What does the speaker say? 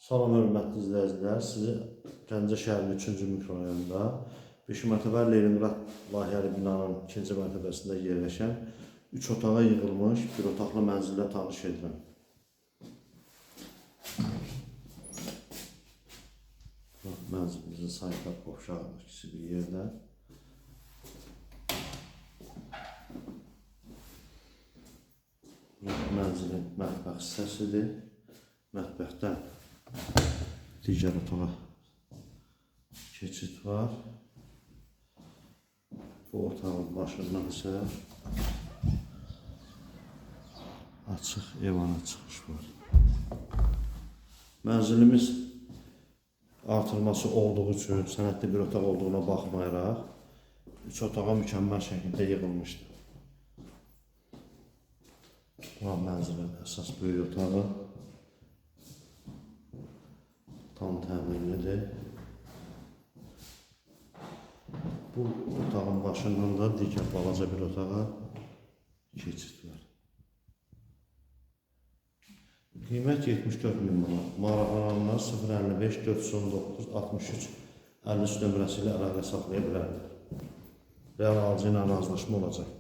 Salam hörmətli izləyicilər, sizi Gəncə şəhərinin 3-cü mikrorayonunda 5 mərtəbəli Leningrad layihəli binanın 2-ci mərtəbəsində yerləşən 3 otağa yığılmış bir otaqlı mənzillə tanış edirəm. Mənzilimizin sanitar qovşağıdır, ikisi bir yerdə. Mənzilin mətbəx hissəsidir. Mətbəxdən digər otağa keçid var. Bu otağın başından isə açıq eyvana çıxış var. Mənzilimiz artırması olduğu üçün sənədli bir otaq olduğuna baxmayaraq üç otağa mükəmməl şəkildə yığılmışdır. Bura mənzilin əsas böyük otağı. Tam təmirlidir. Bu otağın başından da digər balaca bir otağa keçid var. Qiymət 74 min manat. Maraqlananlar 055 419 63 53 nömrəsi ilə əlaqə saxlaya bilərlər. Real alıcı ilə razılaşma olacaq.